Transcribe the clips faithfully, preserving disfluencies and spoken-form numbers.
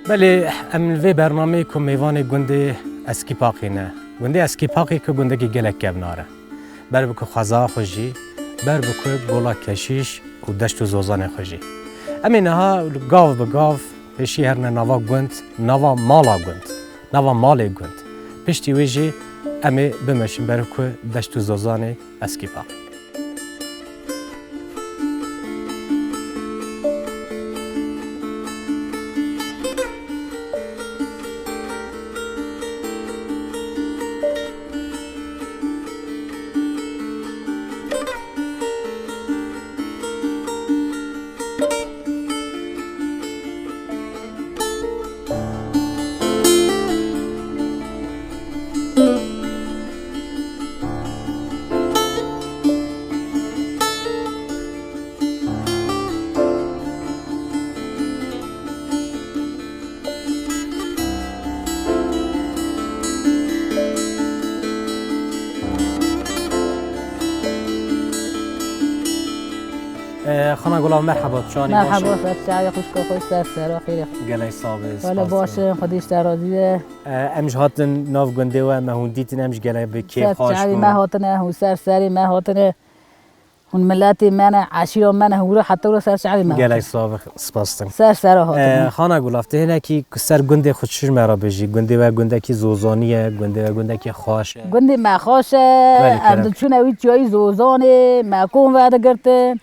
Belê, em li vê bernameyê ku mêvanê gundê Eskîpaqî ne. Gundê Eskîpaqî ku gundekî gelek kevnar e. Ber bi ku xweza xwe jî, ber bi ku gola keşîş û deşt û zozanê xwe jî. Em ê niha gav bi gav pêşî herine nava gund, nava mala gund, nava malê gund. Piştî wê jî em ê bimeşin ber ku deşt û zozanê Eskîpaqî. Ee, Xana Gulav, merhaba, çanî baş Merhaba, e? Ser çavê xwişka xwe, ser sera xêrê. Gelek sax be, Wele spas baş e. E, Xwedê ji te razî be. Ee, em ji hatin nav gundê we, me hûn dîtin, em ji gelek bi kêf Ser xweş çavê bûn. Me hatine, hûn ser serê me hatine. Hûn miletê me ne, eşîra me ne, hûn wira heta wira ser çavê me Gelek hatine. Sax be, spas dikim. Ser sera hatine. Ee, Xana Gulav, tu hinekî ku ser gundê xwe çi ji me re bijî? Gundê we gundekî zozanî ye, gundê we gundekî xweş e. Gundê me xweş e, Belê, em kerem. Diçûne wî çiyayî zozanê, me kon vedigirtin.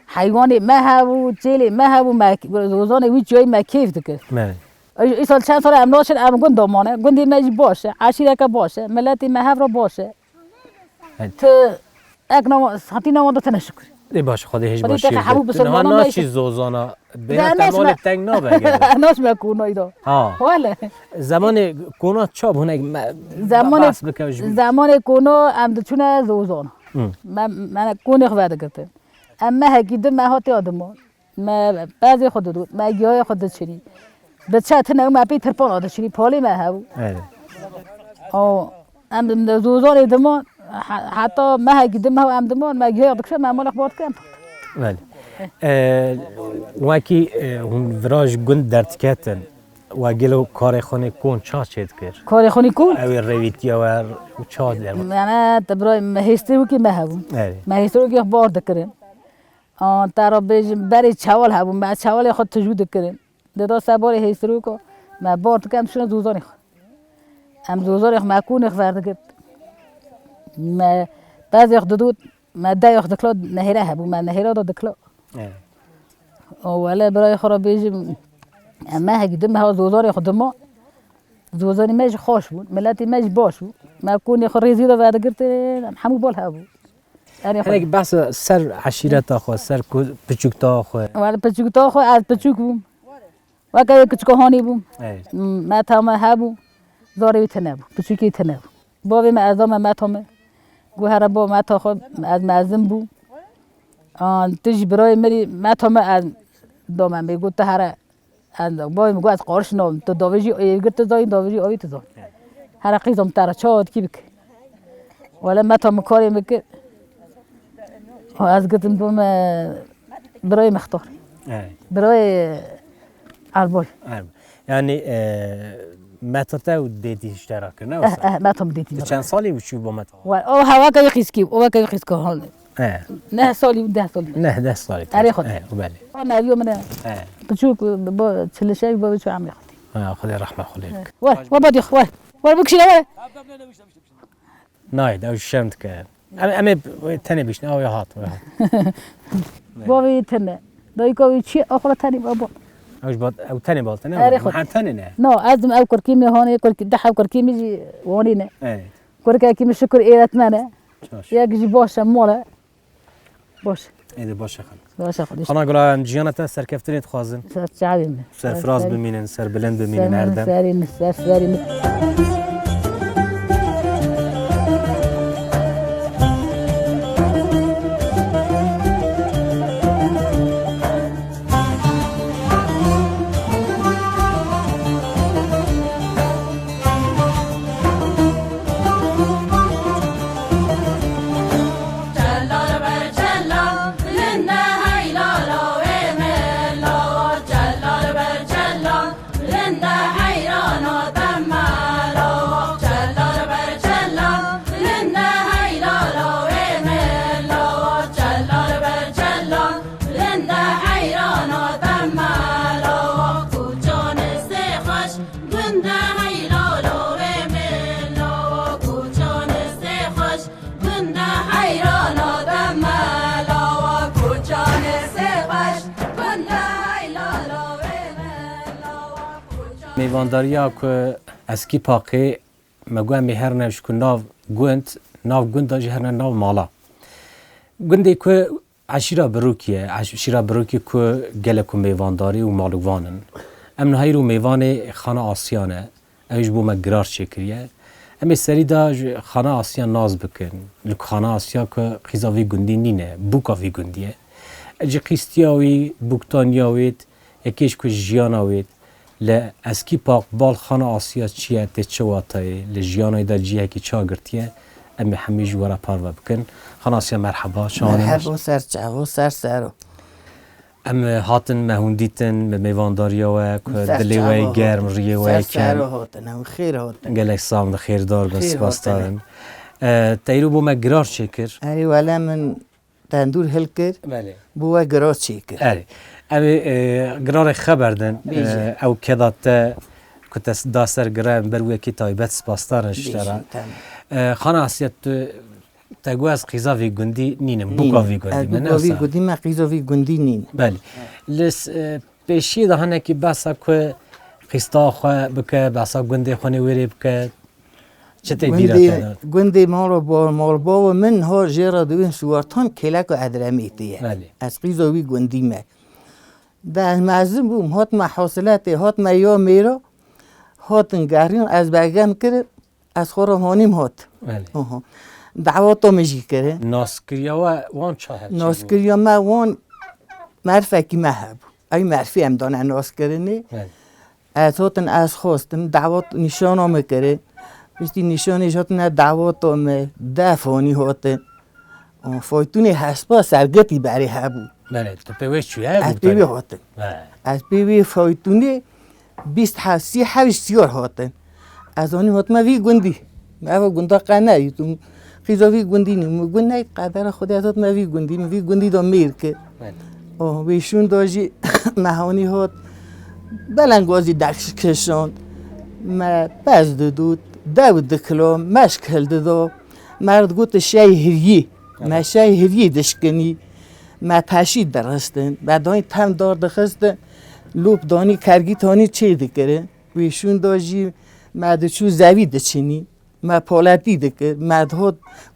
Heywanê me hebû, çêlê me hebû, me zozanê wî çiyayî me kêf dikir. Belê. Î-, îsal çend sal em naçin, em gund domane. Gundê me jî baş e, eşîreke baş e, miletê me hev re baş e. Evet. Tu ek nama, hatî nama da tene şikir. Ê baş, Xwedê hêj Xwedê başî te bike. Hemû Tu niha bisilmana me naçî şi- zozana. Bêra Ya te neş malê me- teng nabe gere. Naş me konayî da. Ha. Wele. Zemanê kona çap hinek me Zemanê, bahs bike ji zemanê kono em diçûne zozana. Hı. Me, me konê xwe vedigirtin. Em mehekî di me hatê adimo. Me pezê xwe didot, me giyayê xwe diçirî. Bi çe tune û me pê tirpana diçirî, palê me hebû. Evet. O, em di zozanê diman, he-, heta mehekî di meh em diman, me giyaya dikişe, me malê xwe bar dikin. Evet. E, wekî, e, hûn vira ji gund derdiketin, we gelo karê xwe nê kon ça çê dikir? Karê xwe nê kon? Ew ê rêvîtiya we û ça der? Mene, te birayê me hêstirokê me hebû. Evet. Me hêstirokê xwe bar dikirin. An te re bêjim, berê çewal hebû, me çewalê xwe tijû dikirin. Dida ser barê hêstirûko, me bar dike, em diçûne zozanê xwe. Em zozanê xwe, me kûnê xwe verdigirt. Me pezê xwe didot, me deyê xwe dikla, nehêre hebû, me nehêra da dikla. Evet. O wele birayê xwe re bêjim, em mehekî du meha zozanê xwe dima. Zozanê me jî xweş bûn, miletê me jî baş bû. Me kûnê xwe rêzî de vedigirtin, em hemû bal hebû. Erê xwe. Hinek behsa ser eşîreta xwe, ser ku-, piçûkta xwe. Wele piçûkta xwe, ez piçûk bûm. Weke yê kiçika hanî bûm. Ey. M-, meta me hebû, zarê wî tune bû, piçûkê tune bû. Bavê me ez dame meta me. Got here bo meta xwe, ez mezin bûm. An, tu jî birayê min î, meta me ez dame me. Got tu here Ez bavê min got, ez qarş nabim. Tu davêjî êvgir tu zanî, davêjî avî tu zanî. Here qîza min te re çawa dikî bike. Wele meta min karê min kir. Ez gotim bo me birayê Mextar. Ey. Birayê Erbay. Erb-, yanî, e, meta te û dêtî ji te re kir, ne wisa? Eh, eh, meta min dêtî Tu min çend re. Salî û çû bo meta? Wa-, o hewaka yê xîskî, o weka yê xîska hal. He. Neh salî û deh salî. Neh, deh salî. Erê xwe. He, belê. O neviyo min e. He. Piçûk, bo çil û şeş, bo çû emrê xwe. Ha, Xwedê rehme xwe lê bike. Wer, wer badî, wer. Wer bikişîne, wer. Nayê, ew şerm dike. Em, em ê tenê bişne, ew ê hat, ew ê hat. Bavê wî tune. Dayika wî çi, ew xwe tenê baba. Ew ji bat, ew tenê bal tune. Erê xwe. Mehem tenê ne? No, ez dim ew kurkî min hanê, kurkî, deh ew kurkî min jî wanî ne. He. Kurkekî min şikur êretmen e. Baş. Yek jî baş e, mol e. Baş. Êdî baş e xan. Baş e xwedî. Xana Gula, em jiyana te serkeftinê dixwazin. Ser çavê min. Serfiraz bimînin, serbilind bimînin her dem. Serê min, ser serê min. Mêvandariya ku Eskî Paqê me got em ê herine ji ku nav gund, nav gunda jî herine nav mala. Gundê ku eşîra Birûkî ye, eşîra Birûkî ku gelek ku mêvandarî û mal û van in. Em niha îro mêvanê Xana Asiya ne. Ew ji bo me girar çêkiriye. Em ê serî de ji Xana Asiya nas bikin. Li ku Xana Asiya ku qîza vî gundî nîne, bûka vî gundî ye. Ji qîstiya wî, bûktaniya wê, yekê ji ku jiyana wê, li Eskî Paq bal Xana Asiya çi ye, tê çi watayê, li jiyana wî de cihekî çi girtiye, em ê hemî ji we re parve bikin. Xana Asiya merheba, çawan e? Merheba, ser çav û ser ser o. Em hatin me hûn dîtin, bi mêvandariya we ku dilê we yê germ, riyê we yê kem. Ser ser o hatin, em xêr hatin. Gelek sax bin, xêrdar bin, spasdar in. E, te îro bo me girar çêkir. Erê, wele min tendûr hilkir, Belê. Bo we girar çêkir. Erê. Em ê, e, girarê xeber din. Bêje. E, ew keda te ku te da ser giran ber wekî taybet spasdar in ji te re. Bêje, tamam. E, Xana Asiya, tu Te got ez qîza vî gundî nînim, bûka vî gundî me, ne wisa? Bûka vî gundî me, qîza vî gundî nîn. Belê. Li s-, e, pêşiyê de hinekî behsa ku qîsta xwe bike, behsa gundê xwe nê wêrê bike, çi tê bîra te de? Gundê mala ba-, malbava min ha jê re dibên Siwartan kêleka Edremitê ye. Belê. Ez qîza wî gundî me. De ez mezin bûm, hatime hasiletê, hatime ya mêra, hatin gerîn, ez begem kirin. Ez xwe re hanîm hat. Belê. Aha. Dawata min jî kirin. Naskiriya we wan çahe çi bû? Naskiriya me wan merfekî me hebû. Ew merfî em dane naskirinê. Belê. Ez hatin, ez xwestim, dawat nîşana min kirin. Piştî nîşanê jî hatine dawata min, def hanî hatin. Û faytûnê hespa sergitî berê hebû. Belê, tu pê wê çûye? Ez pê wê hatim. He. Ez pê wê faytûnê bîst heft, sî heft siyar hatin. Ez anî hatime vî gundî. Eva gunda qe neyî, tu qîza vî gundî nî. Min got ney, qedera Xwedê, ez hatime vî gundî, min vî gundî da mêr kir. Belê. Oh, wê şûn da jî me hanî hat. Belengazî ders kişand. Me pez didût, dew dikilo, meşk hildida. Me re digot şey hiriyê. Me şey hiriyê dişkinî. Me peşî diristin. Me danî tem dar dixistin. Lop danî kergî tanî çê dikirin. Wê şûn da jî me diçû zevî diçinî. Me paletî dikir. Me dihot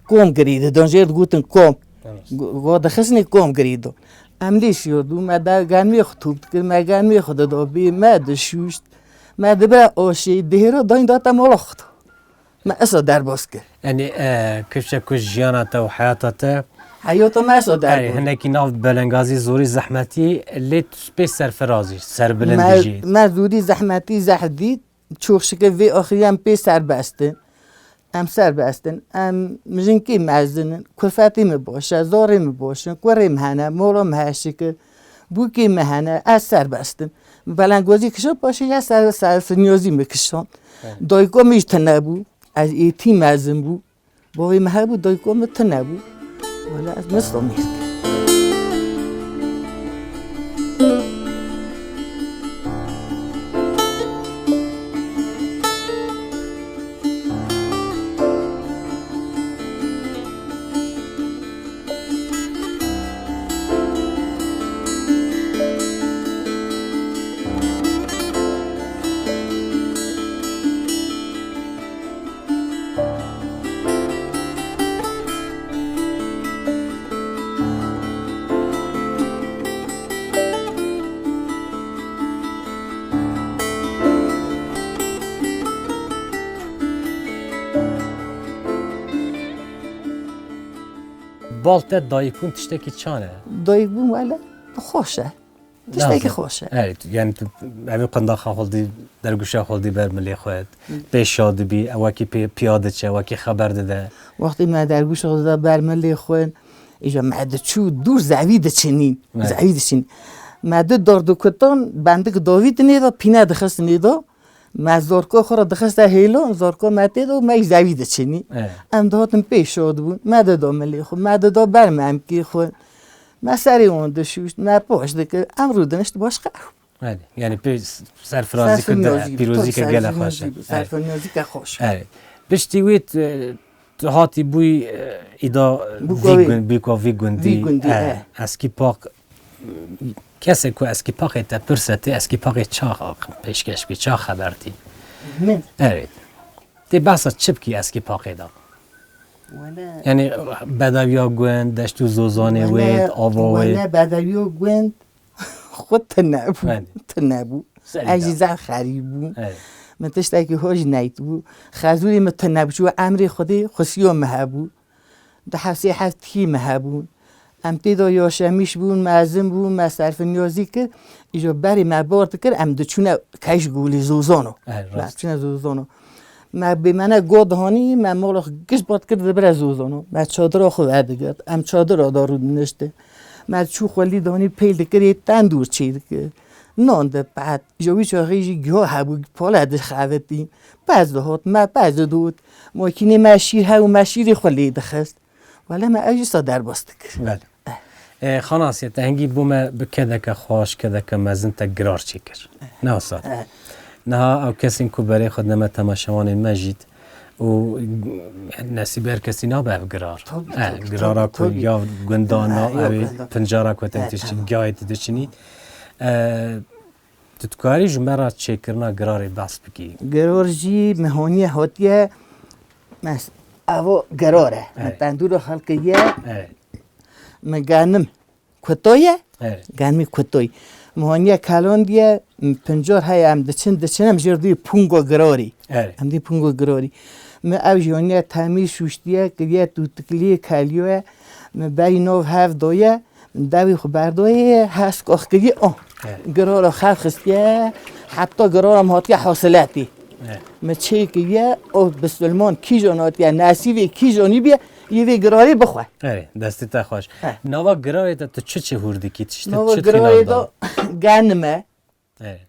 kom girî didon. Jê digotin kom. Go dixistinê kom girî do. Em lê şiyordû. Me de genmê xwe top dikir. Me genmê xwe dido bê. Me dişûşt. Me dibe oşê. Dihêra dayîn date mala xwe. Me esa derbas kir. Yanî, e, kifşe ku jiyana te û heyata te. Heyata me esa derbas. Erê, hinekî nav belengazî, zorî, zehmetî, lê tu pê serfirazî, serbilindî jî. Me, me zorî, zehmetî, zehf dît. Çok şikir vê axirî em pê serbestin. Em serbestin. Em jinkê mezin in. Kulfetê min baş e, zarê min baş in, kurê min hene, mola min heye şikir. Bûkê min hene, ez serbestim. Belengozî kişand, paşê ya ser, serfirazî min kişand. He. Dayika min jî tune bû. Ez êtî mezin bû. Bavê min hebû, dayika min tune bû. Wele ez min somîrt. Bal te dayikbûn tiştekî çan e? Dayikbûn wele xweş e. Tiştekî xweş e. Evet, yani tu, evî qindaxa xwe dî, dergûşa xwe dî ber milê xwe. Pê şa dibî, ew wekî pê, piya diçe, wekî xeber dide. Wextê me dergûşa xwe dida ber milê xwe, îja me diçû dûr zevî diçinîn. Evet. Zevî diçinîn. Me di dar dikutan, bendik davî dinê de, pîne dixistinê de. Me zorka xwe re dixiste hêlan, zorka me tê de û me zevî diçinî. Evet. Em dihatin pê şa dibûn. Me dida milê xwe, me dida ber memkê xwe. Me serê wan dişûşt, me paş dikir, em rûdinişt başqa. Erê, yani pê serfirazî ke de, pîrozî ke gelek xweş e. Serfirazî ke xweş. Erê. Piştî wê tu, tu hatî bûyî, e, îda vî gund, bûka vî gundî. Vî gundî, e. Eskî Pak Kesê ku eskîpaqê te pirse, tê eskîpaqê ça pêşkeş bikî, ça xeber tî? Min. Evet. Tê behsa çi bikî eskîpaqê de? Wele Yani bedewiya gund, deşt û zozanê wê, ava wê. Wele bedewiya gund xwe tune bû. Belê. Tune bû. Serî Ez jî de. Zaf xerîb bûm. Evet. Min tiştekî hoş neyt bû. Xezûrê min tune bû. Çû emrê Xwedê xwesiyo min hebû. Di heft sê heft kî me hebûn. Em tê de yaşemîş bûn, mezin bûn, me serfinyazî kir. Îjo berê me bar dikir, em diçûne kej gulî zozano. Eh, Me rast. Çûne zozano. Me bê me ne go dihanî, me mala xwe giş bar dikir dibire zozano. Me çadira xwe vedigirt. Em çadira de rû diniştin. Me çû xwelî danî pêl dikir, ê tendûr çê dikir. Nan dipet. Ji wî çaxê jî giha hebû, pala dixebitî. Pez dihat, me pez didot. Makînê me şîr hebû, me şîrê xwe lê dixist. Wele me ew jî sa derbas dikir. Belê. Eh. E, Xan Asiye, te hingî bo me bi kedeke xweş, kedeke mezin te girar çêkir. Eh. Ne wisa? Eh. Niha ew kesên ku berê xwe dine me, temaşevanên me jît û, yani, nesîb her kesî nabe ev girar. Tabii, Eh, tabii, girara tabii, ku tabii. ya gundan Eh, na, ya ew ê gundan. pincara ku te Eh, tişt tamam. gayê tu diçinî. Eh, Tu dikarî ji me re çêkirina girarê behs bikî? Girar jî mihaniye hatiye, mes-, evo girar e. Me Evet. tendûra xelkiye, Evet. me genim kutoye, Evet. genimî kutoy. Mihaniye kalandiye, pincar heye em diçin, diçin em jêr dû pungo girarî. Evet. Em dî pungo girarî. Me ev jî haniye temî şûştiye, kiriye tûtikliyê keliyoye. Me berî nav hev doye. Dewê xwe berdoyê, hesk ox kiriye, oh. Evet. Girora xev xistiye, heta girora min hatiye hosiletê. Evet. Me çê kiriye, o bisilman kîjan hatiye, nesîvê kîjanî biye, yê vê girarê bixwe. Evet, destê te xweş. Evet. Nava girarê te tu çi çi hûr dikî, tiştê Nava çi girarê tînav da? da genime. Evet.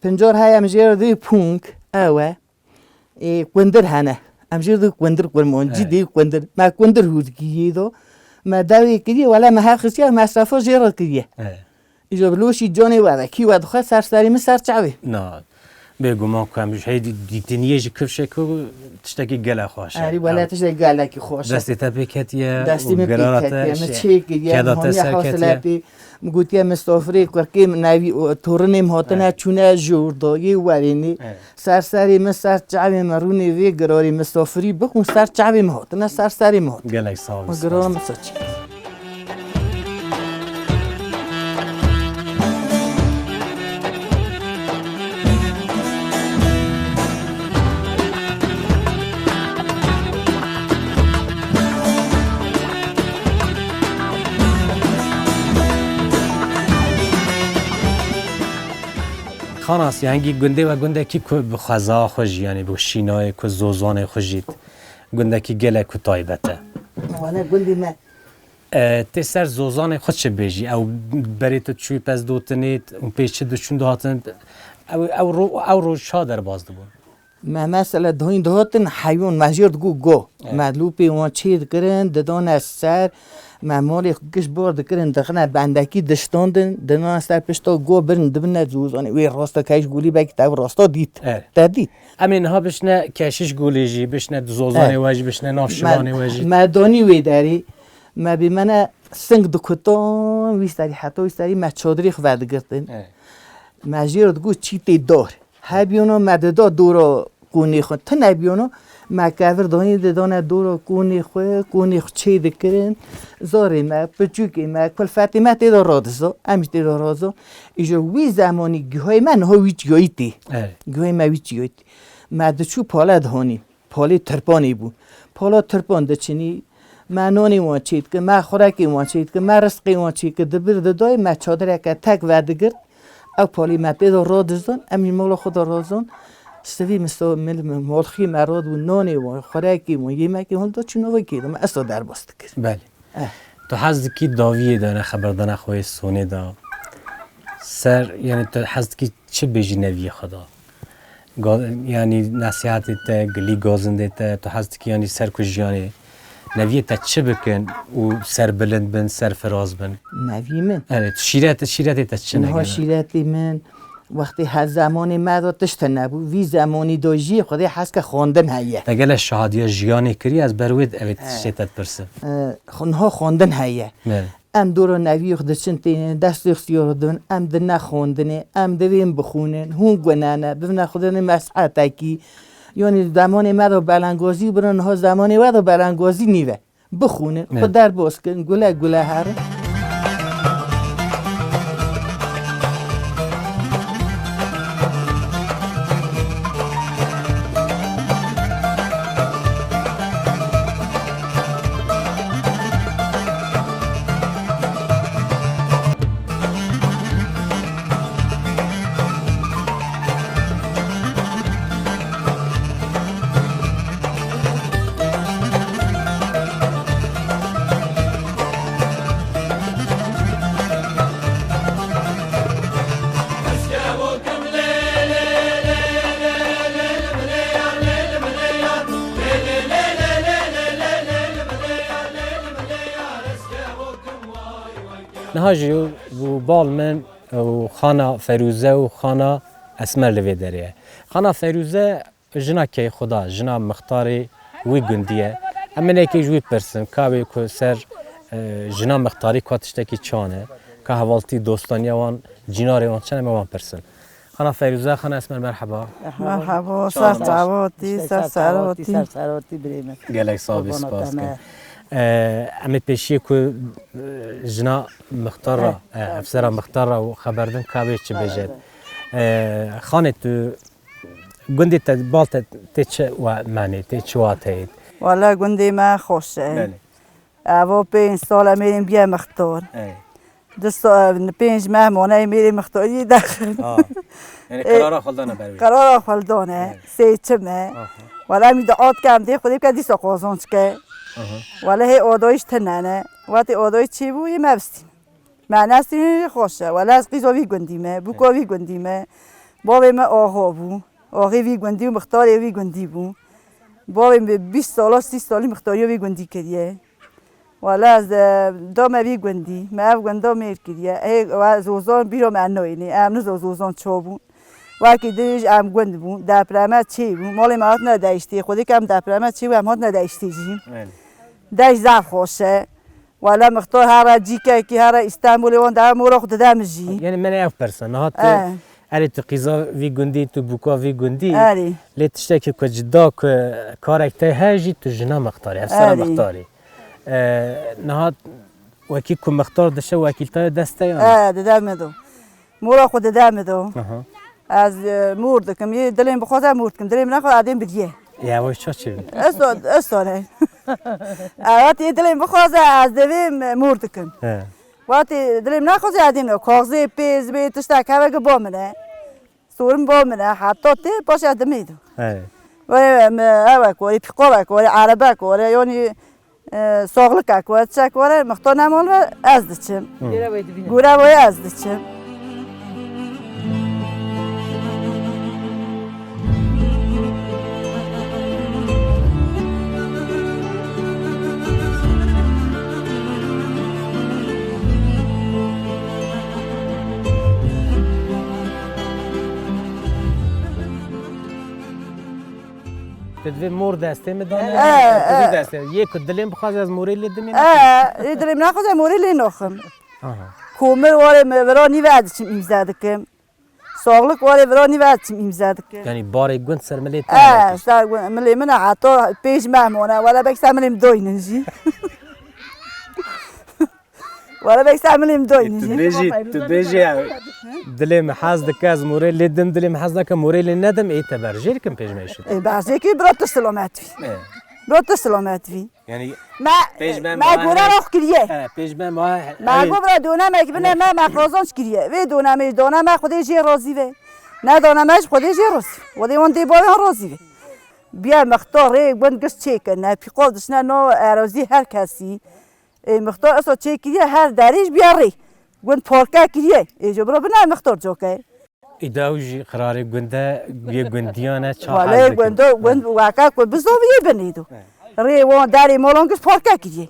Pincar heye em jê re dê pûnk, ew e. Ê, kundir hene. Em jê re dê kundir kurmon, Evet. cidî kundir. Me kundir hûr kiriye do. Me dewê kiriye, wele me her xistiye, me sefo jê re kiriye. Evet. Îjo bi loşî canê we ve, kî we dixwe ser serê min ser çavê. Na, bêguman ku em ji hey dî-, dîtiniyê ji kifşê ku tiştekî gelek xweş e. Erî, wele Em tiştekî gelekî xweş e. Destê te pê ketiye Destê û min pê girara te ketiye, min şey, çê kiriye, keda te honiya ser ketiye. hewseletê. Min gotiye, "Misafirê kurkê min nevî û torunê min hatine Evet. çûne jor dayê werênê. Evet. Ser serê min, ser çavê min rûnê vê girarê misafirî bixwin, ser çavê min hatine, ser serê min hatine." Gelek sağ ol. Ma girara min saçî. Xanas, yengî gundê we gundekî ku bi xweza xwe jî, yanî bi şînayê ku zozanê xwe jît, gundekî gelek ku taybet e. Wele gundê me. E, tê ser zozanê xwe çi bêjî? Ew berê tu çûyî pez dotinê û pê çi diçûn dihatin? Ew, ew ro-, ew roj ça derbas dibûn? Me mesela dahîn dihatin heywan, me jêr digot go. Evet. Me lûpê wan çê dikirin, didane ser, me malê xwe giş bar dikirin, dixine bendekî diştandin, didane ser pişta go birin, dibine zozanê. Wê rasta keş gulî belkî te ev rasta dît. Evet. Te dît. Em ê niha bişne keşiş gulê jî, bişne di zozanê Evet. we jî, bişne nav Me, şivanê we jî. me danî wê derê, me bê me ne sing dikutan, wî serî heta wî serî me çadirê xwe vedigirtin. Evet. Me jê re digot çîtê dar. Hebiyano me dida dora konê xwe. Tune biyano me kevir dayîn didane dora konê xwe, konê xwe çê dikirin. Zarê me, piçûkê me, kulfetê me tê de radiza. Em jî tê de razan. Îjo wî zemanî guhayê me niha wî çiyayî tê. Evet. Guhayê me wî çiyayî tê. Me diçû pale dihanî. Palê tirpanê bû. Pala tirpan diçinî, me nanê wan çêdikir, me xurekê wan çêdikir, me rizqê wan çêdikir, dibir didayê, me çadireke tek vedigirt, ew palê me tê de radizan, em jî mala xwe de razan, sivî misa-, mil-, malxî me radibû, nanê wan, xurekê wan, yêmekê wan da çû nava kê de, me esta derbas dikir. Belê. Eh. Tu hez dikî dawiyê de ne xeberdana xwe yê sonê de ser, yani tu hez dikî çi bêjî neviyê xwe de? Ga-, yanî nesihetê te, gilî gazindê te, tu hez dikî yanî ser ku jiyanê neviyê te çi bikin û serbilind bin, serfiraz bin? Neviyê min? Evet, şîret, şîretê te çi ne Niha gene? Şîretê min, wextê her zemanê me de tişt nebû. Vî zemanî de jî Xwedê heske xwendin heye. Te gele şahadiya jiyanê kiriye, ez ber wê ev ê He. tiştê te dipirsim. Ee, xwe niha xwendin heye. Evet. Em dora neviyê xwe diçin têne, destê xwe siyoro dibin, em di ne xwendinê, em divên bixwînin, hûn gune ne, bibine xwedinê mes'etekî. Yanî demanê me de belengazî birin, niha zemanê we de belengazî nîve. Bixwînin, xwe Evet. derbas kin, gule gule herin. Niha jî bû bal min û xana Ferûze û xana Esmer li vê derê ye. Xana Ferûze jina keyxwedan, jina mixtarê wî gundî ye. Em ê nekê ji wî pirsin, ka wê ku ser, e, jina mixtarî ka tiştekî çan e, ka hevaltî dostaniya wan, cînarê wan çend e, em ê wan pirsin. Xana Ferûze, xana Esmer, merheba. Merhaba, ser çavotî, ser serotî. Ser serotî birê min. Gelek sax bî, spas dikim. E, em ê pêşiyê ku, e, jina mixtar ra, e, efsera mixtar ra û xeber din ka wê çi bêje. E, xanê tu gundê te, bal te tê çi wa-, manê, tê çi wateyê? Wala gundê me xweş e. Belê. Evo pênc sal em ê bîye mixtor. Ey. Du sa-, pênc meh mane em ê mêrê mixtoriyê dexin. Ha. Yani Ê, karara xwe dana ber wê. Karara xwe dane. Ey. Seçim e. Aha. Wala em dua dike em dê Xwedê bike dîsa qazanc ke. Aha. Wala hê odayîş tine ne. Watê odayîş çêbû yê me bistîn. Me nestînê xweş e. Wela ez qîza vî gundî me, bûka vî gundî me. Bavê me axa bû. Axê vî gundî û mixtarê vî gundî bû. Bavê min bîst sala, sî salî mixtariya vî gundî kiriye. Wela ez, e, da me vî gundî. Me ev gunda mêr kiriye. Ê, we zozan bîra me nayêne. Em niza zozan ça bûn. Wekî din jî em gund bûn. Depreme çê bû. Malê me hatine deiştê. Xwedê ke em depreme çê bû, em hatine deiştê jî. Belê. Deş zaf xweş e. Wala mixtor here cîkekî, here Îstanbulê wan de mora xwe dide min jî. Yani me ne ev pirsa, niha tu Eh. erê tu qîza vî gundî, tu bûka vî gundî. Erê. Lê tiştekî ku cida ku karek te heye jî tu jina mixtarî, hevsera Erê. mixtarî. E, niha wekî ku mixtar dişe wekîltaya dest te yan? E, dide min do. Mora xwe dide min do. Aha. Ez, e, mor dikim. Yê dilê min bixwaze mor dikim. Dilê min nexwaze adê min biriye. Ya, wê çaçî bi? Esto, esto ne. Ewa tê dilê min bixwaze ez divêm mor dikim. He. Wa tê dilê min nexwaze adê min. Kaxizê pêz bê tiştek heve ki ba min e. Sorin ba min e. Heta tê paşa dimê do. He. Wê, em, ewe kore, pîqo ve kore, erebe kore, yani, e, soxlike kore, çek kore, mixto nemal ve ez diçim. Hı. Gure ve ez diçim. Tu divê mor destê min dane, E, tu vî e. destê. Yê ku dilê min bixwaze ez morê lê dimê E, naxim. Yê dilê min naxwaze morê lê naxim. Aha. Komir warê min vira nîve ez diçim îmze dikim. Soxlik warê vira nîve ez diçim îmze dikim. Yani barê gund ser milê te E, hene. Ser gund, milê min e heta pênc meh mane. Wala belkî ser milê min doynin jî. Wala belkî ser milê min doynin jî. Tu bêjî, tu bêjî ya. Dilê min hez dike ez morê lê dim, dilê min hez nake morê lê nedim, ê te berjêr kim pêj me şid. E, berjêkî bira tu silamet vî. E. Bira tu silamet vî. Yani Me, pêj me me ma gure he- rox kiriye. He, pêj me ma he- Me he- go bira dönemek bine me, me qazanç kiriye. Vê dönemê dönem me Xwedê jê razî ve. Ne dönem me ji Xwedê jê razî ve. Xwedê wan dê bayan razî ve. Biye mixtar rê gund giş çêkirine, pîqol dişine no erazî her kesî. Ê, mixtar eso çêkiriye her derê ji biya rê. Gund parke kiriye. Ê, jo bira bine mixtar coke. Îda ew jî qirarê gund e, yê gundiyan e, ça Wale hal dikin. Gundo, gund waka ku bizovî yê binê do. Rê wan derê malan giş parke kiriye.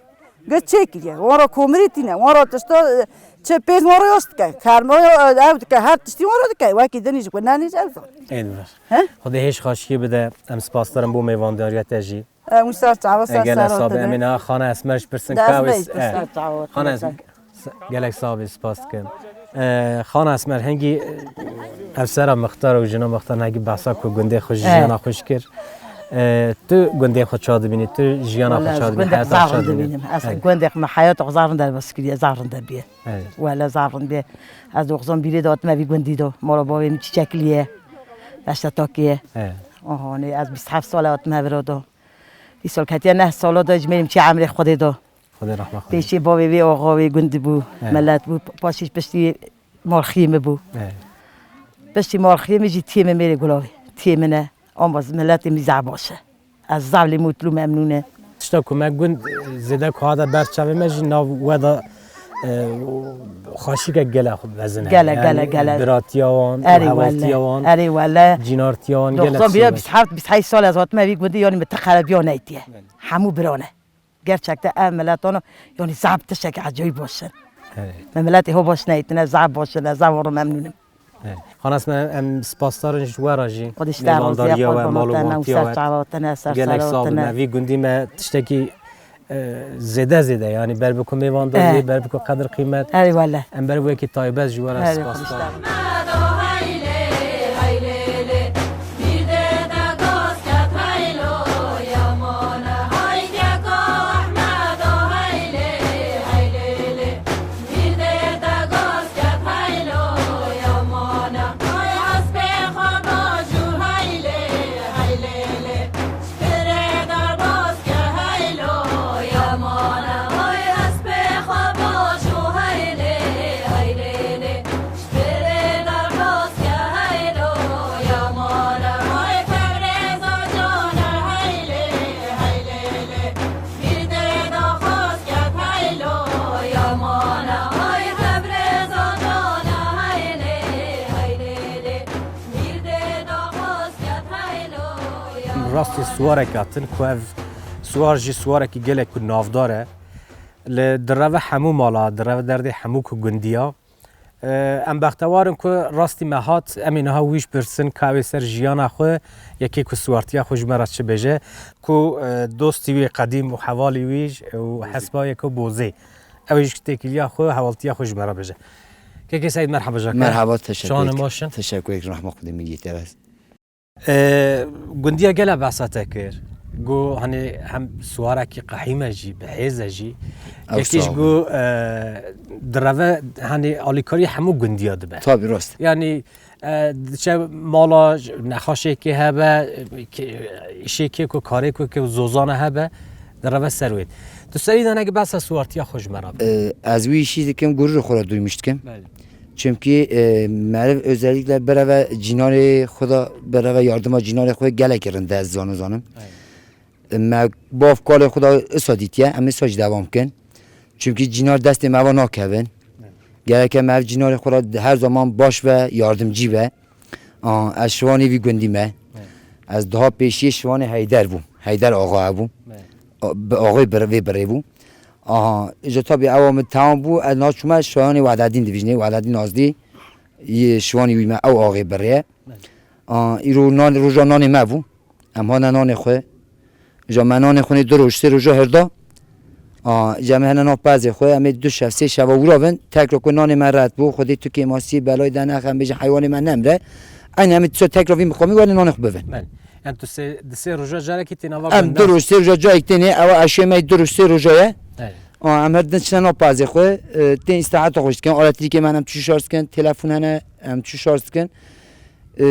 Giş çê kiriye. Wan ra komirî tîne, wan ra tişta, e, çi pêz wan ra yos dike. Karma ew dike, her tiştî wan ra dike. Wekî dinî ji gunanî ew zor. Ê diver. He? Xwedê hêj xaşiyê bide, em spasdarin bo mêvandariya te jî. E, wisa çawa ser Gele sero sabe, te em ê de. Niha Xana Esmer ji pirsin Dest kawê bey s-, pirsin. e, Ser çawa Xana te Esmer. de. Gelek sax bî, spas dikim. E, Xan Esmer, hingî, e, ev sera mixtar û jina mixtar hingî behsa ku gundê xwe ji Eh. jiyana xwe ji kir. E, tu gundê xwe ça dibînî, tu jiyana xwe Wala, ça ez dibînî, gundek heyata xwe zaf ça rind dibînî? dibînim. Ez Eh. gundek min heyata xwe zaf rind derbas kiriye, zaf rind biye. Eh. Wala zaf rind biye. Ez doxzan bîrê de hatime vî gundî de. Mala bavê min çiçekliye. Beşte takiye. Eh. Oho, ne, ez bîst heft sal e hatime vira de. Îsal ketiye neh sala de ji mêrê min çi emrê Xwedê de. Xwedê rehma xwe. Pêşê bavê wê axa wê gund bû, Evet. Milet bû, paşî piştî malxiyê min bû. Evet. Piştî malxiyê min jî tiyê min mêrê gulavê. Tiyê min e, ama miletê min zaf baş e. Ez zaf lê mutlu memnûn e. Tişta ku me gund zêde ku hate ber çavê me jî nav we da, e, xweşikek gelek mezin heye. Gelek, Yani gelek, gelek. Biratiya wan, Erê hewaltiya wele, wan, erê wele. Cînartiya wan gelek Doxzan bîra şîn e. Bîst heft, bîst heşt sal ez hatime vî gundî, yani min ti xerebiya neytiye. Belê. Hemû birane. Gerçekten ev miletana, yani zaf tiştek ecayîb baş in. Evet. Me miletê ho baş neytine, zaf baş in, ez zaf wan re memnûnim. Evet. Xanas me em spasdar in ji we re jî. Xwedî ji te razî ye, Mêvandariya we, qurban mal û te ne, û mantiya ser we. Çava te ne, ser Gelek sera sağ te bin. ne. Me vî gundî me tiştekî, e, zêde zêde, yani ber bi ku mêvandariyê, Eh. ber bi ku qedir qîmet. Erê wele. Em ber bi wekî taybet ji we re Erê spasdar in. Xwedî ji te razî. Rastî siwarek hatin ku ev siwar jî siwarekî gelek ku navdar e. Li direve hemû mala, direve derdê hemû ku gundiya. Em bextewar in ku rastî me hat, em ê niha wî ji pirsin ka ew ê ser jiyana xwe, yekê ku siwartiya xwe ji me re çi bêje, ku, e, dostî wî qedîm û hevalî wî û hesbayê ku Bozê. Ew ê ji têkiliya xwe, hevaltiya xwe ji me re bêje. Kekê Seîd, merheba jake. Merheba, teşekkür Şanê ederim. Maşin. Teşekkür ederim, rahma Xwedê min yê te bes. E, gundiya gele behsa te kir. Got, hani hem siwarekî qehîm e jî, bi hêz e jî. Ew Yekî jî sağ ol. Got, e, direve, hani alîkarî hemû gundiya dibe. Tabii, rast. Yani, e, diçe mala, nexaşêkê hebe, ke-, îşêkê ku, karê ku ke zozane hebe, direve ser wê. Tu serî de neke behsa siwartiya xwe ji me re bike. E, ez wî îşî dikim, gururê xwe re duymuş dikim. Belê. Çimkî, e, meriv özellikle bireve cînarê xwe de, bireve yardıma cînarê xwe gelekî rind e, ez zano zanim. Evet. E, me bav kalê xwe de îsa dîtiye, em îsa jî devam bikin. Çimkî cînar destê me ve nakevin. Evet. Gereke me ev cînarê xwe re her zaman baş ve, yardımcı ve. A, ez şivanê vî gundî me. Evet. Ez daha pêşiyê şivanê Heyder bûm. Heyder axa bûm. Evet. A, bi axê bir-, vê birê bû. Aha, îca tabî ewa min tamam bû, ez niha çûme şayanê Wehdedîn divîjnê, Wehdedîn Azdî, yê şivanî wî me, ew axê birê ye. Belê. A, îro nan, roja nanê me bû. Em hane nanê xwe. Îca me nanê xwe nê du roj, sê roja hirda. A, îca me hene nav pezê xwe, em ê du şev, sê şeva wira bin, tekra ku nanê me red bû, Xwedê tu kêmasiyê belayê de nexe, em bêjin heywanê me nemre. Eynî em ê dîsa tekra vî miqamî were nanê xwe bibin. Belê. Yani tu sê, di sê roja carekî tê nava Em gunda? Du roj, sê roja cayek têne, ewa eşê me du roj, sê roja ye. Evet. Aa, em her din çine nav pazê xwe, e, tên îstihata xwe dikin, elektrîkê me em çi şarj dikin, telefon hene, em çi şarj dikin. E,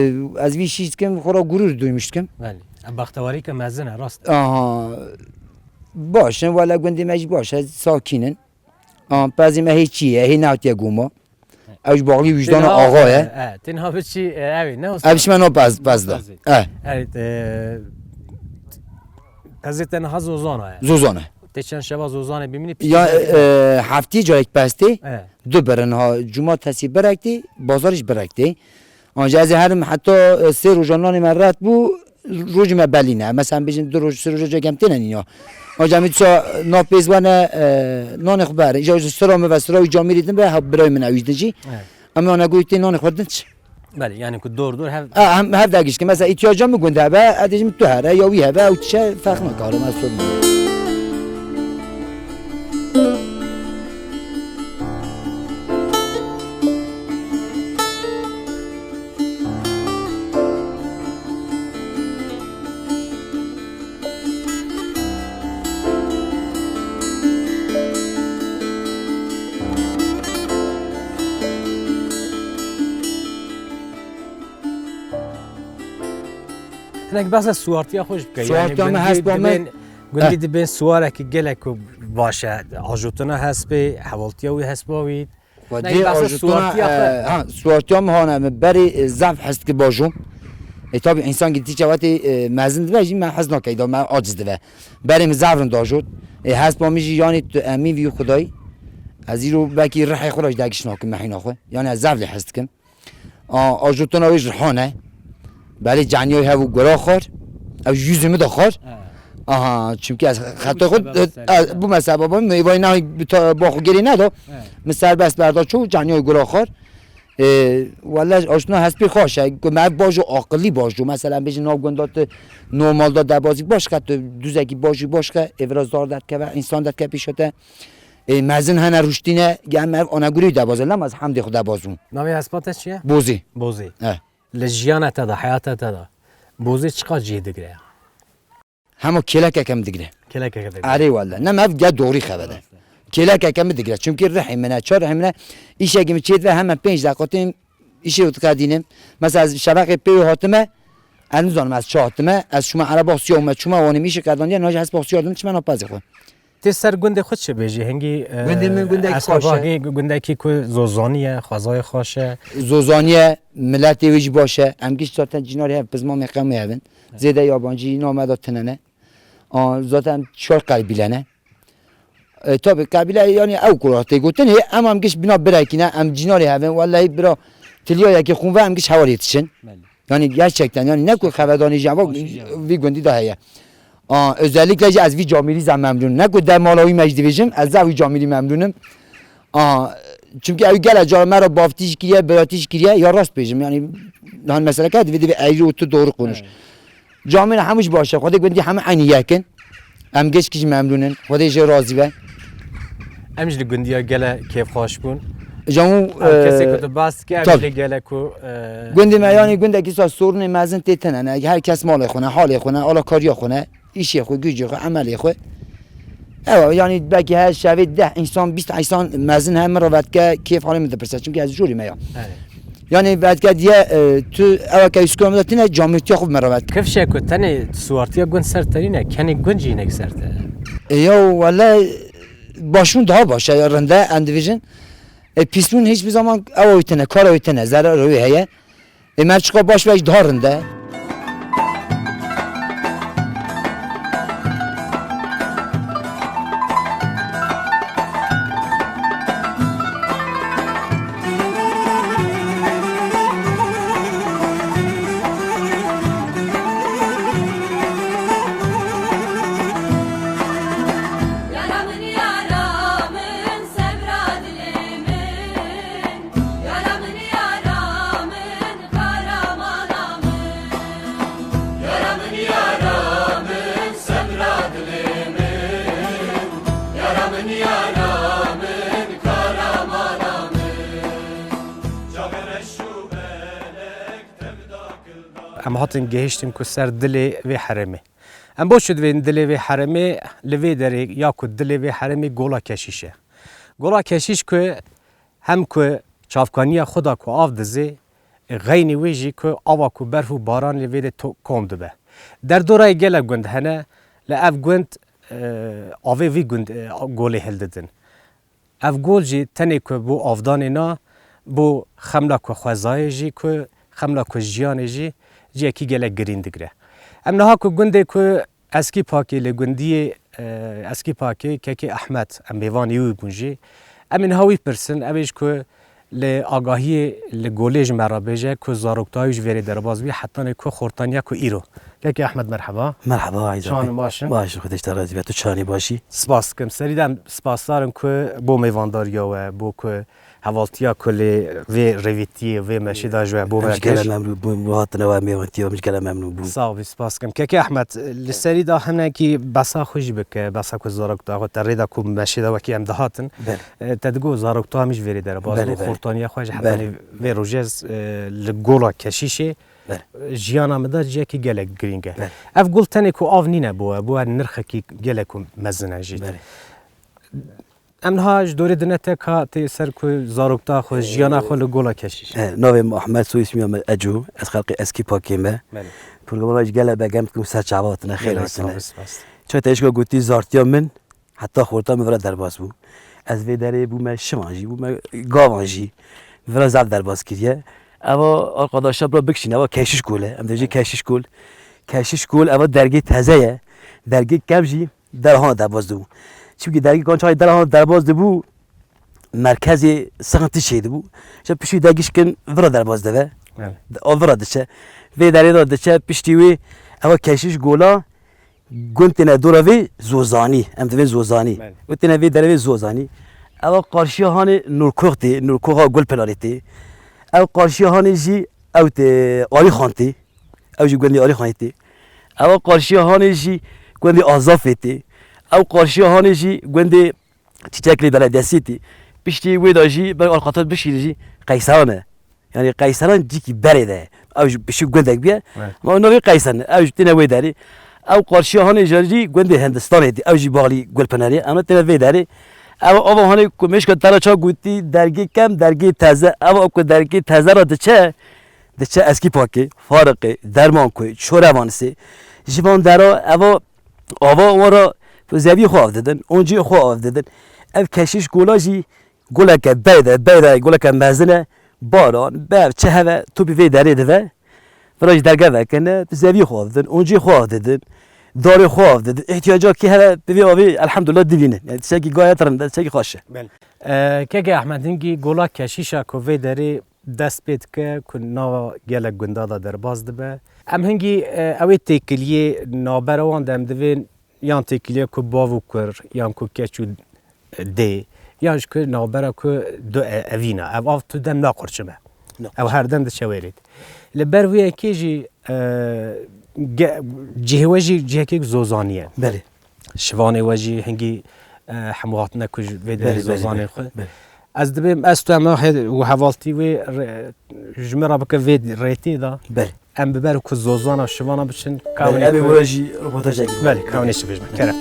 ez vî şîş dikim, xwe ra gurur duymuş dikim. Belê. Em bextewarîke mezin e, rast. Aha. Baş in, wele gundê me jî baş e, sakîn in. Aa, pezê me hê çi ye, hê nehatiye goma. Ew ji baxlî wijdana Têna, axa ye. E, e, têna biçî, e, ew ê, ne Ev ji me no pez, pez da. Pezê. E. Evet, e, pezê te niha zozana ye. Zozana. Te çend şeva zozanê bimînî, piştî Ya, derê e, heftî carek pez tê. E. Du birin ha, cumartesî birek tê, bazarî jî birek tê. Anca ez ê herim heta, e, sê roja nanê me ret bû, rojê me belî ne. Mesela bêjin du roj, sê roja cek em têne nîna. Anca em dîsa nav pêz wene, e, nanê xwe ber. Îja ji sira me ve sira wî camêrî din be, ha birayê min ewî din jî. Evet. Em ane goyî tê nanê xwe din çi? Belê, yani ku dor dor hev Ha, hem, hev degişkin. Mesela îtiyaca min gund hebe, ez dêjim tu here, ya wî hebe, ew tişe ferq nakarim, ez sorun. Nek behsa siwartiya xwe jî bike. Siwartiya me hespa me. Gundî dibên siwarekî gelek ku baş e. Ajotina hespê, hevaltiya wî hespa wî. Xwedê ajotina, e, ha, siwartiya min hane, min berê, e, zaf hez dike bajom. E, tabî însan gî tî çewetê, e, mezin dibe jî me hez nake, îda me aciz dibe. Berê min zaf rind ajot. E, hespa min jî yanî tu emîn vî Xwedayî. Ez îro belkî rihê xwe re jî degiş nakim mehîna xwe. Yanî ez zaf lê hez dikim. A, ajotina wê ji riha ne. Belê caniyê hev û gura xwar. Ew ji yüzü min de xwar. He. Aha, çimkî ez xetê xwe, sebeba e, ser e, bû me sebeba min, meyvayê nahî bi ta-, ba xwe gerê neda. He. Min serbest berda çû, caniyê gura xwar. E, wele ajotina hespê xweş e. Ku me ev bajo aqilî bajo. Mesela bêjin nav gunda tu normalda debazî baş xe, tu duzekî bajî baş xe, êvira zar derkeve, însan derkeve pêşete. Ê, mezin hene ruştîne, ya me ev anegurî debazin, lema ez hemdê xwe debazûn. Navê hespa te çi ye? Bozî. Bozî. He. Li jiyana te de, heyata te de, bozî çiqas cihê digire? Hema kêlekeke min digire. Kêlekeke digire. Erê wele. Ne me ev ya doğrî xebere. Rast e. Kêlekeke min digire. Çimkî rihê min e, çar rihê min e. Îşekî min çêdibe heme pênc deqa têm îşê wî diqedînim. Mesela ez şeveqê pê wê hatime, ez nizanim ez çi hatime. Ez çûme ereba siya û me çûme wanê min îşê qedaniye, naji hespa siya dim çime napezê xwe. Tê ser gundê xwe çi bêjî? Hingî, e, Gundê min gundek xweş e. Gundekî ku zozanî ye, xwezayê xweş e. Zozanî ye, miletê wê jî baş e. Em giş zaten cînarê hev, pizmamê qewmê hev in. Zêde yabancî name de tine ne. A, zaten çar qebîle ne. E, tabi qebîle yani ew ku tê gotin, hê em, em giş bina birekî ne, em cînarê hev in. Wellahî bira tiliyayekî xûn ve em giş hewa lê dişin. Belê. Yani gerçekten yani ne ku xevedanê jî ev vî gundî de heye. A, özellikle jî ez vî camîrî zaf memnûn. Ne ku demala wî me jî dibêjim, ez zaf wî camîrî memnûnim. A, çimkî ew gele cara me re baftî jî kiriye, biratî jî kiriye, ya rast bêjim. Yani han meseleke divê divê eyrî û tu doğru konuş. Evet. Camîrî hemû jî baş e. Xwedê gundî hemû eynî yek in. Em gişkî jî memnûn in. Xwedê jê razî be. Em jî li gundiya gele kêfxweş bûn. Camû, Ew kesê e, ku tu bas dike, em jî tabii. Lê gele ku, e, Gundê me yanî gundekî sa sorunê mezin tê tine ne. Her kes malê xwe ne, halê xwe ne, alakariya xwe ne, îşê xwe, gücê xwe, emelê xwe. Ewa, yanî belkî her şevê deh însan, bîst însan mezin heye min re vedike, kêf halê min dipirse. Çimkî ez jorî me ya. Evet. Yanî vedike diye, e, tu ewa ke îskola min de tine camîrtiya xwe bi min re vedike. Kifşe ku tenê siwartiya gund ser te nîne, kenê gund jî hinek ser te. E, ya wele başûn daha baş e, ya rinde, em dibêjin. E, pîsûn hiçbir zaman ewa wî tine, kara wî tine, zerara wî heye. Ê, merçika baş ve daha rind e. Yara min, yara min, sebra dilê min. Yara min, yara min, kahramana min. Yara min, yara min, sebra dilê min. Yara min, yara min, kahramana min. Çaxê reş û belek tevda kilda. Em hatin gehiştin ku ser dilê vê herêmê. Em boş divên dilê vê herêmê, li vê derê ya ku dilê vê herêmê Gola Keşîş e. Gola Keşîş ku hem ku çavkaniya xwe da ku av dizê, xeynî wê jî ku ava ku berf û baran li vê de to-, kom dibe. Derdorayê gelek gund hene, li ev gund, e, avê vî gund, e, golê hildidin. Ev gol jî tenê ku bo avdanê na, bo xemla ku xwezayê jî ku xemla ku jiyanê jî cihekî gelek girîn digire. Em niha ku gundê ku Eskî Pakê li gundiyê, e, Eskî Pakê kekê Ehmed, em mêvanê wî bûn jî. Em ê niha wî pirsin, ew ê ji ku li agahiyê li golê ji me re bêje ku zaroktayî ji vêrê derbas bî, hetanê ku xortaniya ku îro. Kekê Ehmed, merheba. Merheba, Aydar. Çawan baş in? Baş, Xwedê ji te razî be. Tu çawanî, baş î? Spas dikim. Serî de em spasdar in ku bo mêvandariya we, bo ku hevaltiya ku lê vê rêvîtiyê, vê meşê de ji we bo me kir. Em ji gele memnûn bûn, bo hatina we mêvantiya, em ji gele memnûn bûn. Sax bî, spas dikim. Kekê Ehmed, li serî de hinekî behsa xwe jî bike, behsa ku zarokta xwe te rê de ku meşê de wekî em dihatin. Belê. E, te digot zarokta em ji vêrê derbas bû, belê, belê. Xortaniya xwe ji hetanî, belê, vê rojê ez, e, li Gola Keşîşê Belê. Jiyana min de cihekî gelek girîng e. Belê. Ev gul tenê ku av nîne bo we, bo we nirxekî gelek ku mezin e jî. Belê. Em niha ji dorê dine te ka tê ser ku zarokta xwe, jiyana xwe li Gola Keşîş. E, navê min Ahmet, soy ismiya min Eco, ez xelqê Eskî Pakê me. Belê. Programê jî gelek begem dikim, ser çava hatine, xêr Gelek hatine. sağ ol, spas. Çawa te eşka gotî zartiya min, heta xorta min vira derbas bû. Ez vê derê bûme şivan jî, bûme gavan jî. Vira zaf derbas kiriye. Eva arkadaşa bira bikişîne, eva Keşiş Kol e. Em dibêjin Keşiş Kol. Keşiş Kol, eva dergê teze ye. Dergê kem jî dera han derbas dibû. Çimkî dergê kan çayê dera han derbas dibû, merkezê sıkıntı çêdibû. Ji piştî de gişkin vira derbas dibe. Evet. O vira diçe. Vê derê de diçe piştî wê, ewa Keşiş Kola gund têne dora vê Zozanî. Em divên Zozanî. Evet. Û têne vê derê vê Zozanî. Ewa qarşiya hanê Nurkox tê, Nurkoxa Gulpınarê tê. Ew qarşiya hanê jî ew tê Alîxan tê. Ew jî gundê Alîxanê tê. Ewa qarşiya hanê jî gundê Azafê tê. Ew qarşiya hanê jî gundê Çîçeklê Belediyesî tê. Piştî wê de jî ber Alqatat bişîrî jî Qeyseran e. Yanî Qeyseran cîkî berê de ye. Ew jî piştî gundek bûye. Evet. Ama navê Qeyseran e. Ew jî têne wê derê. Ew qarşiya hanê jî gundê Hindistanê tê. Ew jî baxlî Gulpınarê. Em têne vê derê. Ew ava hanê ku mêşka te re ça gotî, dergê kem, dergê teze. Ew ku dergê teze re diçe, diçe Eskî Pakê, Fariqê, Dermankoyê, Çorevanisê. Ji van dera eva ava wan re zevî xwe av didin, oncî xwe av didin. Ev Keşiş Kola jî goleke beyde, beyde goleke mezin e. Baran, berf, çi heve, topî vê derê dive. Vira jî derge vekirine, zevî xwe av didin, oncî xwe av didin, darê xwe av didin. Îhtiyaca kî heve bi vê avê elhamdulillah divînin. Yani tiştekî gayet rind e, tiştekî xweş e. Belê. E, Keke Ehmed, hingî Gola Keşîşa ku vê derê dest pê dike ku nava gelek gunda de derbas dibe. Em hingî, e, ew ê têkiliyê navbera wan de em divên yan têkiliya ku bav û kur, yan ku keç û dê, yan jî ku navbera ku du e-, evîna. Ev av tu dem naqurçime. Naqurçime. Ew her dem diçe wê rê. Li ber wê yekê jî, e, ge-, cihê we jî cihekê zozanî ye. Belê. Şivanê we jî hingî, e, hemû hatine ku ji vê derê Belê, belê, zozanê belê, xwe. belê. Ez dibêm, ez tu em hê-, û hevaltî wê re-, ji min re bike vê rêtê de. Belê. Em bi ber ku zozana şivana biçin, Belê, kawinê em ê ku were jî roportajek bibin. Belê, kawinê şivê ji me. Kerem.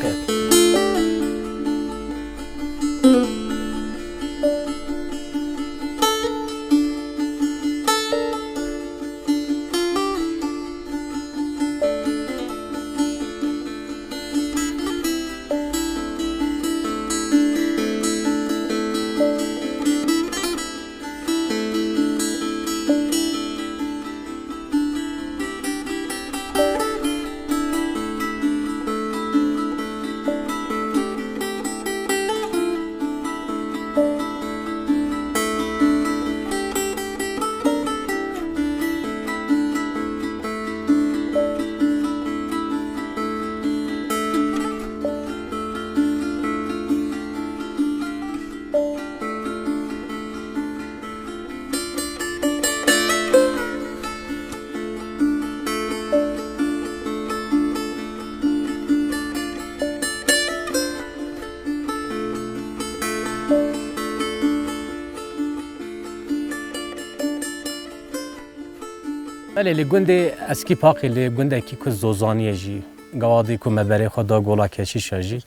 Belê, li gundê Eskî Paqî, li gundekî ku zozaniye jî, gavadî ku me berê xwe da Gola Keşîşa jî,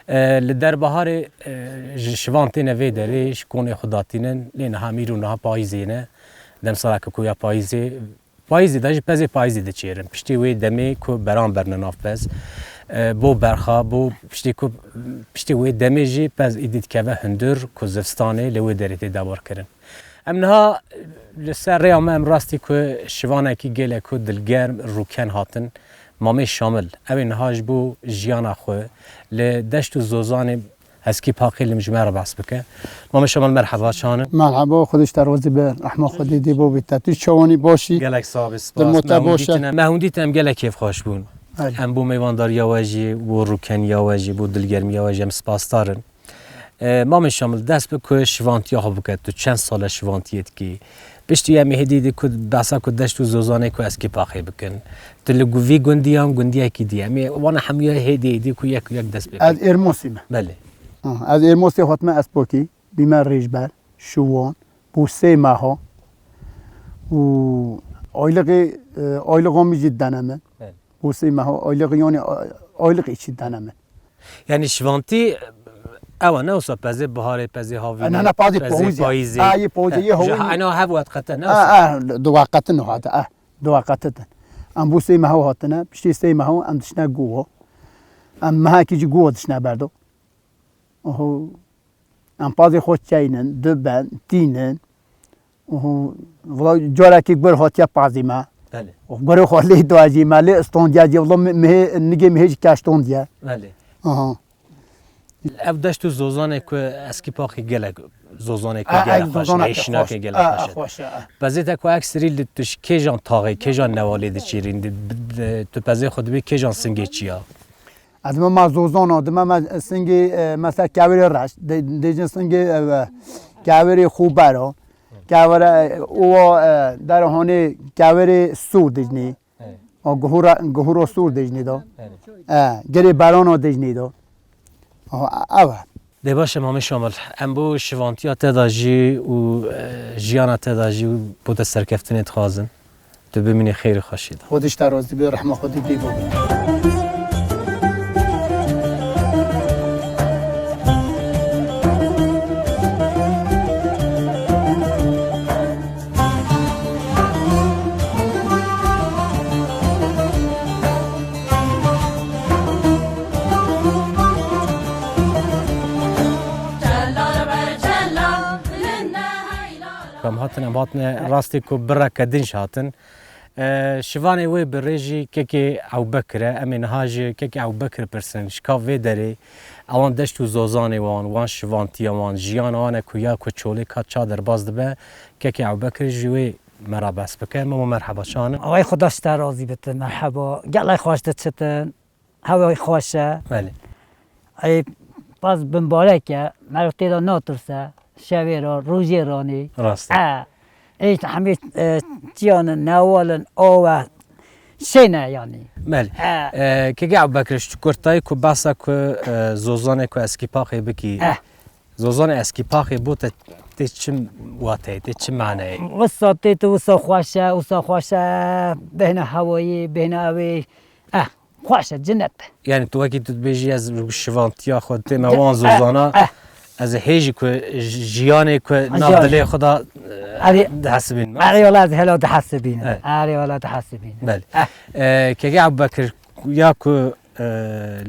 e, li derbiharê, e, ji şivan têne vê derê, ji konê xwe datînin, lê niha mîr û niha payîzê ne, demsaleke ku ya payîzê, payîzê de jî pezê payîzê diçêrin. Piştî wê demê ku beran berine nav pez, e, bo berxa, bo piştê ku, piştê wê demê jî pez êdî dikeve hundir ku zivistanê li wê derê tê dewarkirin. Em niha li ser rêya me em rastî ku şivanekî gelek ku dilgerm, rûken hatin. Mamê Şamil, ew ê niha ji bo jiyana xwe li deşt û zozanê Eskî Paqî li ji me re behs bike. Mamê Şamil, merheba, çawan in? Merheba, Xwedê ji te razî be. Rehma Xwedê dê bo bî te. Tu çawanî, başî? Gelek sax bî, spas. Dilmo te baş e? Me hûn dîtin, em gelek kêfxweş bûn. Belê. Em bo mêvandariya we jî, bo rûkeniya we jî, bo dilgermiya we jî em spasdar in. E, Mamê Şamil, dest bi ku şivantiya xwe bike. Tu çend sal e şivantiyê dikî? Piştî em ê hêdî dî ku behsa ku deşt û zozanê ku Eskî Paqê bikin. Tu li gu-, vî gundî yan gundiyekî dî? Em ê wana hemûya hêdî hêdî ku yek yek dest pê Ez bikin. Êrmosî me. Belê. Ha, ez Êrmosê hatime Espokî, bîme rêjber, şiwan, bo sê meha û aylixê, e, aylixa min jî dene min. Belê. Bo sê meha aylixa, yanî, a-, aylixa jî dene min. Yanî şivantî, ew e, ne wisa pezê biharê, pezê havînê, E, ne, ne, pazê pezê pawizê. payîzê. Ha, yê pawizê, E, yê ji hewînê. ha-, ena hev wet qete, ne Ha, wisa? ha, du wet qete niha de, ha, du wet qete de. Em bo sê meha hatine, piştî sê meha em diçine Gowa. Em mehekî jî Gowa diçine berdo. Oho, em pazê xwe çeynin, diben, tînin. Oho, valla carekî gur hatiye pazî me. Belê. Gurê xwe lê dajî me, lê standiye jî, valla mihê, nigê mihê jî keştandiye. Belê. Aha. Ev deşt û zozanê ku Eskî Paxê gelek zozanê ku A, gelek ev xweş e, zozaneke hêşinakê xweş. Gelek A, xweş e. Xweş e, a. Bezê te ku eksirî li tu ji kêjan taxê, kêjan newalê diçîrîn, di, di, tu pezê xwe dibî kêjan singê çiya? Ez me, me zozana, dime me singê, e, mesela kevirê reş, de, dêjin singê, e, kevirê xûbera, kevire, e, owa, e, derhanê kevirê sor dêjinê. Evet. O guhura, guhura sor dêjinê da. Evet. E, girê berana dêjinê da. Aha, ev e. Dê baş e Mamê Şamil. Em bo şivantiya te de jî û, e, jiyana te de jî û bo te serkeftinê dixwazin. Tu bimînî xêr û xweşî de. Xwedê ji te razî be, rehma Xwedê bê bo. Em hatin, em hatine rastê ku bireke din jî hatin. E, şivanê wê bi rê jî kekê Ewbekir e. Em ê niha ji kekê Ewbekir pirsin, ji ka vê derê, ewan deşt û zozanê wan, wan şivantiya wan, jiyana wan e ku ya ku çolê ka ça derbas dibe, kekê Ewbekir ji wê me re behs bike. Memo merheba, çanin? Ay Xuda ji te razî bitin, merheba. Gelek xweş diçitin. Hewayê xweş e. Belê. Ey, pez bimbarek e. Meriv tê de natirse. Şevê re, rojê ranî. Rast e. E, ê, hemî, e, çiyan in, newal in, av e. Şên e yanî. Belê. E. E, Keke Ebubekir, ji kurtayî ku behsa ku, e, zozanê ku Eskî Paxê bikî. E. Zozanê Eskî Paxê bo te tê çi wateyê, tê çi maneyê? Wisa tê tu wisa xweş e, wisa xweş e, bêhna hewayî, bêhna ewê. Eh, xweş e, cinet e. Yani tu wekî tu dibêjî ez şivantiya xwe tême wan zozana, eh, ez ê hêjî ku j-, jiyanê ku nav dilê xwe da, eh, dihesibînim. Erê wala ez hela dihesibînim. Evet. Erê wala dihesibînim. Belê. Eh. Eh, Keke Ebubekir ya ku, eh,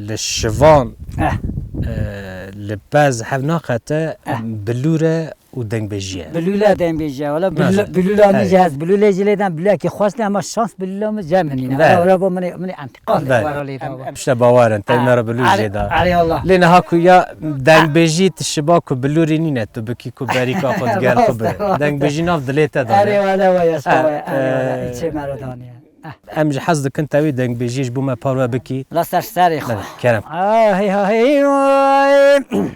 li şivan, eh, eh, li pez hev naqete, eh, bilûre û dengbêjî ye. Bilûle dengbêjî ye. Wala bilûle, bilûla min jî hest. Bilûlê jî lê dan, bilûlekî xweş tê, ama şans bilûla min jê min nîne. Wala bo min ê, min ê entîqam wara lê da. Em tişte bawer in, te me re bilûl jê da. Erê wala. Lê niha ku ya dengbêjî tu şiba ku bilûrî nîne tu bikî ku berîka xwe digel xwe bi. Dengbêjî nav dilê te da. Erê wala, waya, waya, erê wala. Îçê me re daniye. Em ji hez dikin tewî dengbêjî ji bo me parve bikî. La ser serê xwe. Kerem. Ahê, ahê, oy.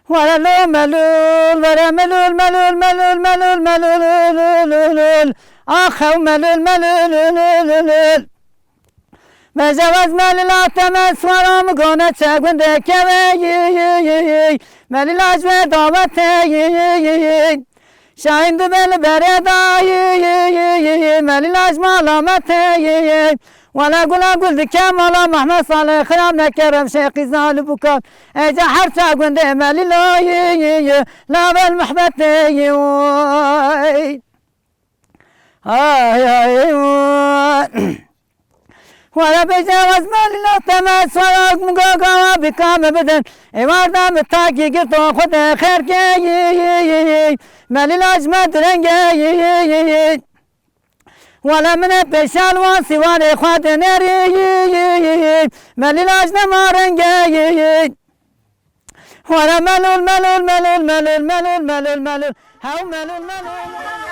Were lo melûl, were melûl, melûl, melûl, melûl, melûl. Ax ew melûl, melûl. Bêje wez melîla te me swara min gone çe gundê keve. Melîla ji wê dawetê. Şahîn dibe li berê da, yî, yî, yî, yî, yî, Melîla ji mala me tê, yî, yî. Wele gula gul dike mala Mehmed Salê, xirab neke rewşê qîza li bûka. Êca her ça gundê Melîla, yî, yî, yî, lavel mehbetê, yî, oy. Ay, ay, oy. Were bêje wez Melîla te me sorak min gagawa bika me bidin. Êwar da min takî girto Xwedê xêr kê. Melîla ji me direnge. Wele min ê pêşan wan sîwanê xwe dinêrî. Melîla ji nema renge. Were melûl, melûl, melûl, melûl, melûl, melûl, melûl. Hew melûl, melûl, melûl.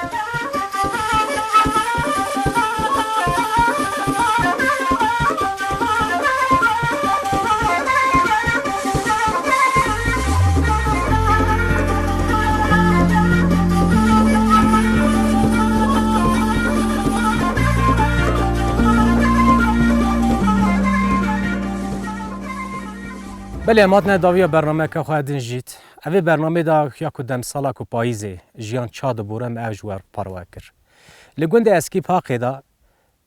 Belê, em hatine dawiya bernameyeke xwe din jît. Evê bernamê de ya ku demsala ku payîzê jiyan ça dibore me ev ji we parve kir. Li gundê Eskî Paxê de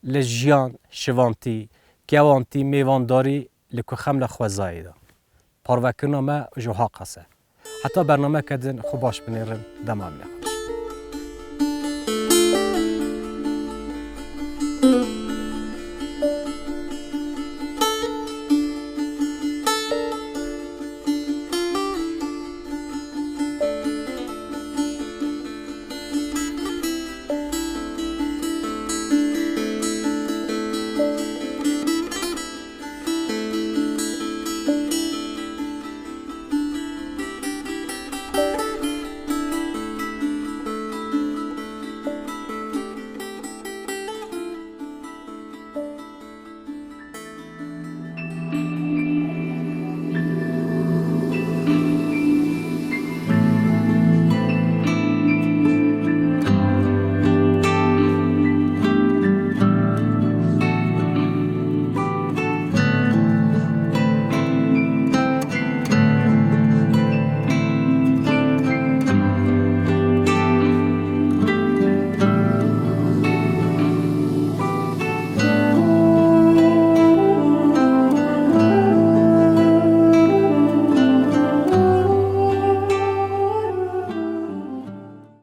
li jiyan, şivantî, kewantî, mêvandarî li ku xem li xwezayê de. Parvekirina me ji ha qas e. Heta bernameke din xwe baş binêrin, dema me.